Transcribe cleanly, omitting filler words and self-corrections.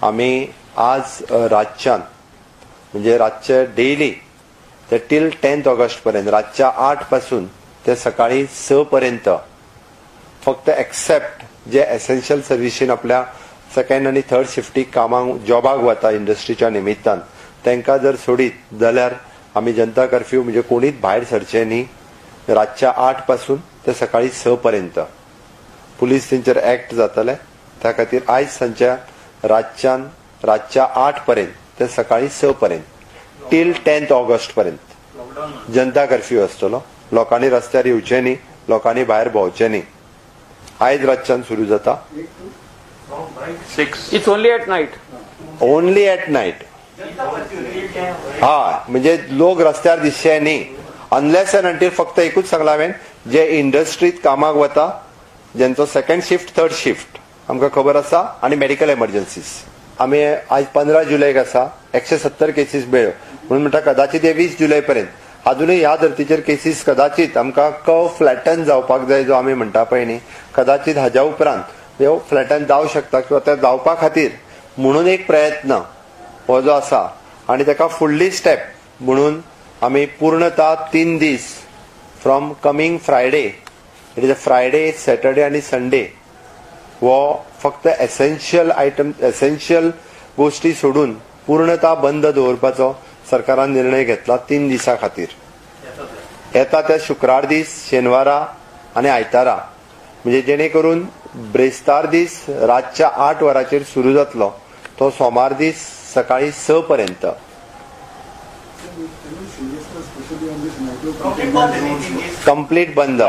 आमी आज रातच्यान म्हणजे रातचे डेली ते टील 10 ऑगस्ट पर्यंत रातच्या 8 पासून ते सकाळी 6 पर्यंत फक्त एक्सेप्ट जे एसेन्शियल सर्विसीन आपल्या सेकंड आनी थर्ड शिफ्टीक कामाक जॉबाक वता इंडस्ट्रीच्या निमित्तान तांकां जर सोडीत जाल्यार आमी जनता कर्फ्यू म्हणजे कोणीच भायर सरचे न्ही. रातच्या 8 पासून ते सकाळी 6 पर्यंत पुलीस तेंचेर एक्ट जातले. त्या खातीर आयज सांजच्या रातच्यान रातच्या 8 पर्यंत ते सकाळी 6 पर्यंत टील 10 ऑगस्ट पर्यंत जनता कर्फ्यू आसतलो. लोकांनी रस्त्यार येवचे न्ही, लोकांनी भायर भोंवचे न्ही. आयज रातच्यान सुरू जाता. 6. It's only at night. Only at night. हा, म्हणजे लोक रस्त्यार दिसचे न्ही अनलेस अँड अंटील फक्त एकूच सांगला हांवें, जे इंडस्ट्रीत कामाक वता जेंचो सेकंड शिफ्ट थर्ड शिफ्ट आमकां खबर आसा आनी मेडिकल एमर्जन्सीज. आमी आयज 15 जुलयक आसा, 170 केसीस मेळ्यो म्हणून म्हणटा कदाचित हे 20 जुलय पर्यंत अजूनय ह्या धर्तीचेर केसीस कदाचित आमकां कर्व फ्लॅटन जावपाक जाय जो आमी म्हणटा पळय न्ही, कदाचित हाज्या उपरांत ह्यो फ्लॅटन जावं शकता किंवा ते जावपा खातीर म्हणून एक प्रयत्न हो जो आसा आनी ताका फुडली स्टेप म्हणून आमी पूर्णता 3 दीस from coming Friday, it is a Friday, Saturday आनी संडे हो फक्त एसेन्शियल आयटम एसेन्शियल गोष्टी सोडून पूर्णता बंद दवरपाचो सरकारान निर्णय घेतला 3 दिसां खातीर. येता त्या शुक्रार दीस, शेनवारा आनी आयतारा, म्हणजे जेणे करून ब्रेस्तार दीस रातच्या 8 वरांचेर सुरू जातलो तो सोमार दीस सकाळी 6 पर्यंत. Any seriousness, especially on this micro complete बंद.